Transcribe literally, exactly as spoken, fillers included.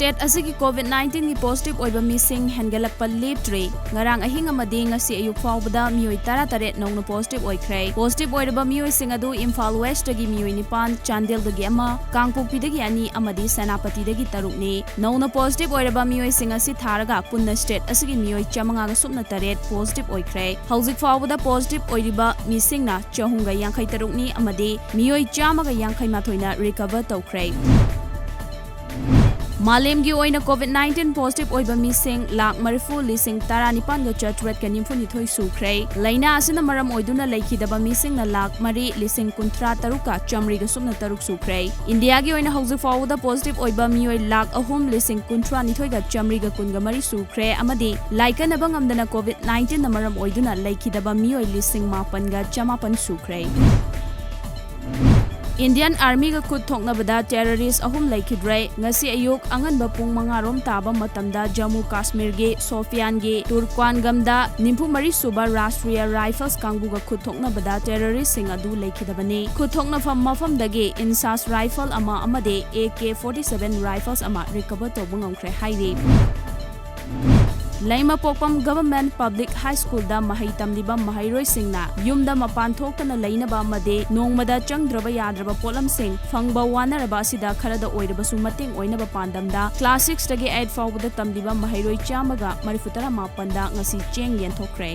State ꯑꯁꯤꯒꯤ COVID ꯅꯥꯏꯟꯇꯤꯟꯒꯤ positive ꯑꯣꯏꯕ ꯃꯤꯁꯤꯡ ꯍꯦꯟꯒꯠꯂꯛꯄ ꯂꯦꯞꯇ꯭ꯔꯤ꯫ ꯉꯔꯥꯡ ꯑꯍꯤꯡ ꯑꯃꯗꯤ ꯉꯁꯤ ꯑꯌꯨꯛ ꯐꯥꯎꯕꯗ ꯃꯤꯑꯣꯏ ꯇꯔꯥꯇꯔꯦꯠ ꯅꯧꯅ ꯄꯣꯖꯤꯇꯤꯚ ꯑꯣꯏꯈ꯭ꯔꯦ꯫ ꯄꯣꯖꯤꯇꯤꯚ ꯑꯣꯏꯔꯕ ꯃꯤꯑꯣꯏꯁꯤꯡ ꯑꯗꯨ ꯏꯝꯐꯥꯜ ꯋꯦꯁ꯭ꯠꯇꯒꯤ ꯃꯤꯑꯣꯏ ꯅꯤꯄꯥꯟ, ꯆꯥꯟꯗꯦꯜꯗꯒꯤ ꯑꯃ, ꯀꯥꯡꯄꯣꯛꯄꯤꯗꯒꯤ ꯑꯅꯤ ꯑꯃꯗꯤ ꯁꯦꯅꯥꯄꯇꯤꯗꯒꯤ ꯇꯔꯨꯛꯅꯤ꯫ ꯅꯧꯅ ꯄꯣꯖꯤꯇꯤꯚ ꯑꯣꯏꯔꯕ ꯃꯤꯑꯣꯏꯁꯤꯡ ꯑꯁꯤ ꯊꯥꯔꯒ ꯄꯨꯟꯅ ꯁ꯭ꯇꯦꯠ ꯑꯁꯤꯒꯤ ꯃꯤꯑꯣꯏ ꯆꯥꯃꯉꯥꯒ ꯁꯨꯞꯅ ꯇꯔꯦꯠ ꯄꯣꯖꯤꯇꯤꯚ ꯑꯣꯏꯈ꯭ꯔꯦ꯫ ꯍꯧꯖꯤꯛ ꯐꯥꯎꯕꯗ ꯄꯣꯖꯤꯇꯤꯚ ꯑꯣꯏꯔꯤꯕ ꯃꯤꯁꯤꯡꯅ ꯆꯍꯨꯝꯒ ꯌꯥꯡꯈꯩ ꯇꯔꯨꯛꯅꯤ ꯑꯃꯗꯤ ꯃꯤꯑꯣꯏ ꯆꯥꯝꯃꯒ ꯌꯥꯡꯈꯩ ꯃꯥꯊꯣꯏꯅ ꯔꯤꯀꯚꯔ ꯇꯧꯈ꯭ꯔꯦ꯫ ꯃꯥꯂꯦꯝꯒꯤ ꯑꯣꯏꯅ ꯀꯣꯚꯤꯗ ꯅꯥꯏꯟꯇꯤꯟ ꯄꯣꯖꯤꯇꯤꯚ ꯑꯣꯏꯕ ꯃꯤꯁꯤꯡ ꯂꯥꯈ ꯃꯔꯤꯐꯨ ꯂꯤꯁꯤꯡ ꯇꯔꯥꯅꯤꯄꯥꯟꯒ ꯆꯥꯇ꯭ꯔꯦꯠꯀ ꯅꯤꯐꯨꯅꯤꯊꯣꯏ ꯁꯨꯈ꯭ꯔꯦ꯫ ꯂꯥꯏꯅꯥ ꯑꯁꯤꯅ ꯃꯔꯝ ꯑꯣꯏꯗꯨꯅ ꯂꯩꯈꯤꯗꯕ ꯃꯤꯁꯤꯡꯅ ꯂꯥꯈ ꯃꯔꯤ ꯂꯤꯁꯤꯡ ꯀꯨꯟꯊ꯭ꯔꯥ ꯇꯔꯨꯛꯀ ꯆꯥꯃꯔꯤꯒ ꯁꯨꯞꯅ ꯇꯔꯨꯛ ꯁꯨꯈ꯭ꯔꯦ꯫ ꯏꯟꯗꯤꯌꯥꯒꯤ ꯑꯣꯏꯅ ꯍꯧꯖꯤꯛ ꯐꯥꯎꯕꯗ ꯄꯣꯖꯤꯇꯤꯚ ꯑꯣꯏꯕ ꯃꯤꯑꯣꯏ ꯂꯥꯈ ꯑꯍꯨꯝ ꯂꯤꯁꯤꯡ ꯀꯨꯟꯊ꯭ꯔꯥꯅꯤꯊꯣꯏꯒ ꯆꯥꯃꯔꯤꯒ ꯀꯨꯟꯒ ꯃꯔꯤ ꯁꯨꯈ꯭ꯔꯦ ꯑꯃꯗꯤ ꯂꯥꯏꯀꯠꯅꯕ ꯉꯝꯗꯅ ꯀꯣꯚꯤꯗ ꯅꯥꯏꯟꯇꯤꯟꯅ ꯃꯔꯝ ꯑꯣꯏꯗꯨꯅ ꯂꯩꯈꯤꯗꯕ ꯃꯤꯑꯣꯏ ꯂꯤꯁꯤꯡ ꯃꯥꯄꯟꯒ ꯆꯃꯥꯄꯟ ꯁꯨꯈ꯭ꯔꯦ꯫ ꯏꯟꯗꯤꯌꯟ ꯑꯥꯔꯃꯤꯒ ꯈꯨꯠ ꯊꯣꯛꯅꯕꯗ ꯇꯦꯔꯣꯔꯤꯁ꯭ꯠ ꯑꯍꯨꯝ ꯂꯩꯈꯤꯗ꯭ꯔꯦ꯫ ꯉꯁꯤ ꯑꯌꯨꯛ ꯑꯉꯟꯕ ꯄꯨꯡ ꯃꯉꯥ ꯔꯣꯝ ꯇꯥꯕ ꯃꯇꯝꯗ ꯖꯝꯃꯨ ꯀꯥꯁꯃꯤꯔꯒꯤ ꯁꯣꯐꯤꯌꯥꯟꯒꯤ ꯇꯨꯔꯀ꯭ꯋꯥꯟꯒꯝꯗ ꯅꯤꯐꯨ ꯃꯔꯤ ꯁꯨꯕ ꯔꯥꯁꯇ꯭ꯔꯤꯌꯥ ꯔꯥꯏꯐꯜꯁ ꯀꯥꯡꯕꯨꯒ ꯈꯨꯠ ꯊꯣꯛꯅꯕꯗ ꯇꯦꯔꯣꯔꯤꯁ꯭ꯠꯁꯤꯡ ꯑꯗꯨ ꯂꯩꯈꯤꯗꯕꯅꯤ꯫ ꯈꯨꯠ ꯊꯣꯛꯅꯐꯝ ꯃꯐꯝꯗꯒꯤ ꯏꯟꯁꯥꯁ ꯔꯥꯏꯐꯜ ꯑꯃ ꯑꯃꯗꯤ A K forty seven rifles ꯑꯃ ꯔꯤꯀꯚꯔ ꯇꯧꯕ ꯉꯝꯈ꯭ꯔꯦ ꯍꯥꯏꯔꯤ꯫ ꯂꯩꯃꯄꯣꯛꯄꯝ ꯒꯚꯔꯟꯃꯦꯟꯠ ꯄꯕ꯭ꯂꯤꯛ ꯍꯥꯏ ꯁ꯭ꯀꯨꯜꯗ ꯃꯍꯩ ꯇꯝꯂꯤꯕ ꯃꯍꯩꯔꯣꯏꯁꯤꯡꯅ ꯌꯨꯝꯗ ꯃꯄꯥꯟ ꯊꯣꯛꯇꯅ ꯂꯩꯅꯕ ꯑꯃꯗꯤ ꯅꯣꯡꯃꯗ ꯆꯪꯗ꯭ꯔꯕ ꯌꯥꯗ꯭ꯔꯕ ꯄꯣꯠꯂꯝꯁꯤꯡ ꯐꯪꯕ ꯋꯥꯅꯔꯕ ꯑꯁꯤꯗ ꯈꯔꯗ ꯑꯣꯏꯔꯕꯁꯨ ꯃꯇꯦꯡ ꯑꯣꯏꯅꯕ ꯄꯥꯟꯗꯝꯗ ꯀ꯭ꯂꯥꯁ ꯁꯤꯛꯁꯇꯒꯤ ꯑꯩꯠ ꯐꯥꯎꯕꯗ ꯇꯝꯂꯤꯕ ꯃꯍꯩꯔꯣꯏ ꯆꯥꯝꯃꯒ ꯃꯔꯤꯐꯨ ꯇꯔꯥ ꯃꯥꯄꯟꯗ ꯉꯁꯤ ꯆꯦꯡ ꯌꯦꯟꯊꯣꯛꯈ꯭ꯔꯦ꯫